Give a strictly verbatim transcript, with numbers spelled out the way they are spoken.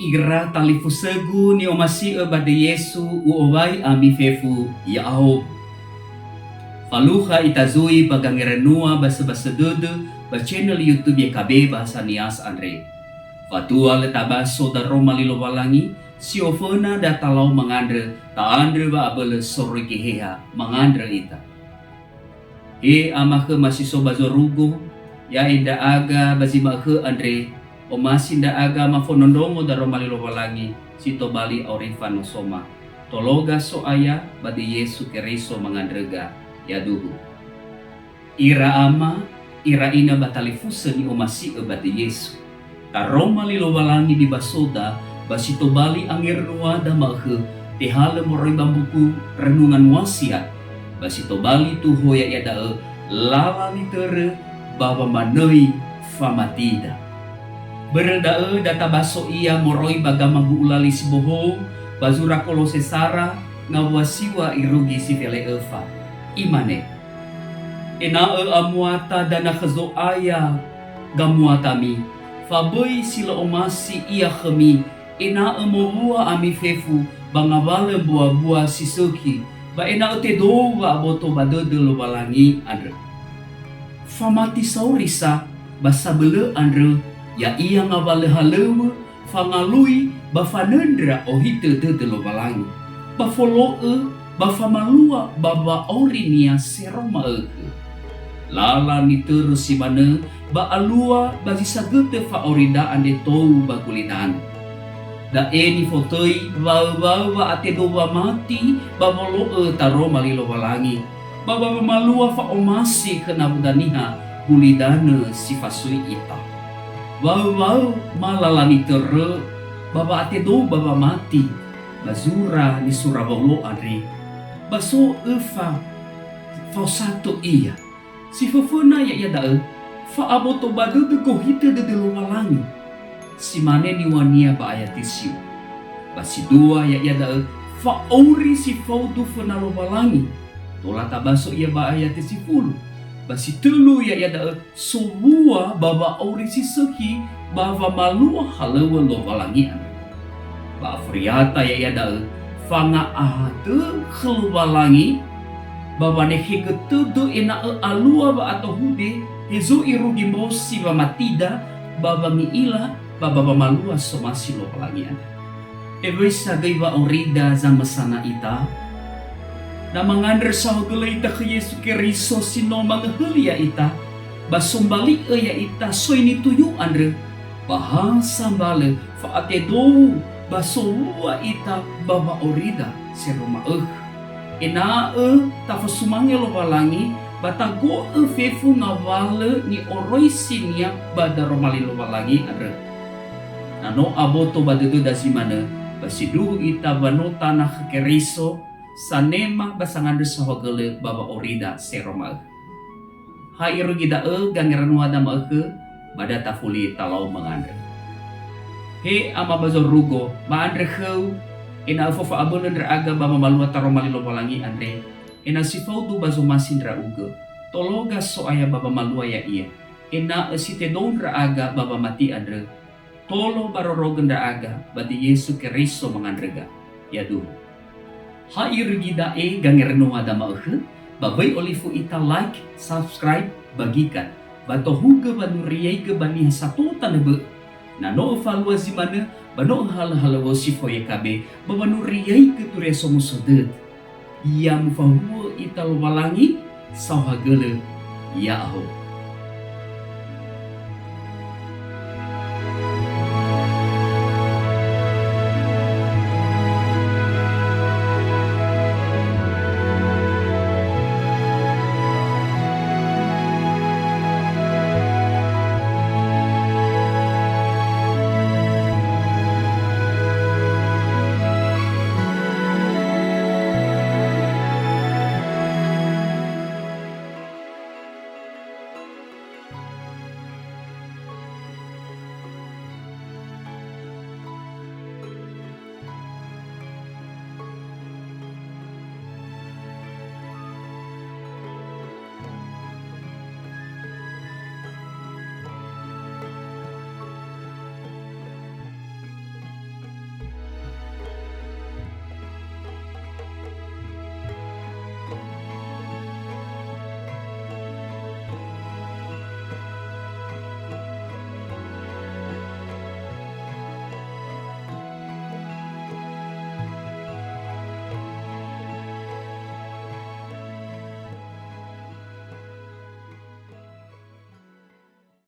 Ira talifusögu ni'omasi'ö ba döi Yesu, u'owai ami fefu, ya'ahowu. Falukha ita zui ba gangeranua basöbasö dödö ba channel YouTube Y K B Bahasa Nias andre. Fatua lö tabaso daroma li Lowalangi, si oföna da talau mangandrö, ta'andrö wa'abölö soroi Geheha, mangandrö ita. He Ama khöma si so ba zorugo, ya'e ndra'aga ba zi ma'ökhö andre, omasi ndra'aga mafondrondrongo daroma li Lowalangi si tobali auri fanosoma. Tologa So'aya ba döi Yesu Keriso mangandröga, yaduhu. Ira ama, ira ina ba talifusö ni'omasi'ö ba döi Yesu. Taroma li Lowalangi nibasoda, ba si tobali angeranua da ma'ökhö, tehalö moroi ba mbuku Renungan Wasiat, ba si tobali tuho ya'ia da'ö lala nitörö ba wamanöi famatida. Börö da'ö da tabaso ia moroi ba gamabu'u lali si bohou, ba zura Kolose sara, ngawua siwa irugi si fele öfa. Imane, Ena'ö amuata dana khö Zo'aya gamuatami, fa böi si lö omasi ia khömi, ena'ö mowua ami fefu ba ngawalö mbuabua si sökhi, ba ena'ö tedou wa'aboto ba dödö Lowalangi andrö. Famati sauri sa ba sabölö andrö, ya'ia ngawalö halöŵö, fangalui ba fanöndra ohitö dödö Lowalangi, ba folo'ö ba famalua ba wa'aurinia seroma ökhö. Lala nitörö si manö ba alua ba zi sagötö fa'aurida andre tou ba gulidanö. Da'e nifotöi waöwaö wa'atedou wamati ba wolo'ö taroma li Lowalangi, ba ba wamalua fa'omasi khö nawuda niha gulidanö si fasui ita. Waöwaö ma lala nitörö ba wa'atedou ba wamati ba zura nisura Waulo andre, ba so öfa faosato ia. Si föföna ya'ia da'ö, fa'aboto ba dödö gohitö dödö Lowalangi. Si mane niŵa'önia ba ayati siu. Ba si dua ya'ia da'ö, fa'auri si faudu föna Lowalangi. Tola tabaso ia ba ayati sifulu. Ba si tölu ya'ia da'ö, sowua ba wa'auri si sökhi ba wamalua halöŵö Lowalangi andrö. Ba afuriata ya'ia da'ö, fanga'ahatö khö Lowalangi, ba wanekhegö tödö ena'ö alua wa'atohude hezo irugi mbosi wamatida ba wangi'ila ba ba wamalua somasi Lowalangi andrö. Hewisa göi wa'aurida zamösana ita? Na mangandrö saohagölö ita khö Yesu Keriso si no mangöhöli ya'ita, ba sombali'ö ya'ita soi nituyu andrö, ba ha sambalö fa'atedou ba sowua ita ba wa'aurida seroma ökhö. Ena'ö tafosumange Lowalangi ba tago'ö fefu ngawalö ni'oroisinia ba daroma li Lowalangi andrö. Na no aboto ba dödöda zi manö, ba sindruhu ita wa no tana khö Keriso, sanema ba sangandrö saohagölö ba wa'aurida seroma ökhö. Ha irugi da'ö gangeranua da ma'ökhö, ba da tafuli talau mangandrö. He Ama ba zorugo, ma'andrö khöu, ena'ö fofa'abölö ndra'aga ba wamalua taroma li Lowalangi andre, ena'ö si faudu ba zomasi ndra'ugö, tologa So'aya ba wamalua ya'ia, ena'ö si tedou ndra'aga ba wamati andrö, tolo barorogö ndra'aga ba döi Yesu Keriso mangandröga. Yaduhu. Ha irugi da'e gangeranua da ma'ökhö, ba böi olifu ita like, subscribe, bagikan, ba tohugö wanuriaigö ba niha sato tanö bö'ö. Na no öfalua zi manö, ba no öhalöhalöŵö si fao Y K B, ba wanuriaigö Turia Somuso Dödö. Ya mufahuhuo ita Lowalangi, saohagölö, ya'ahowu.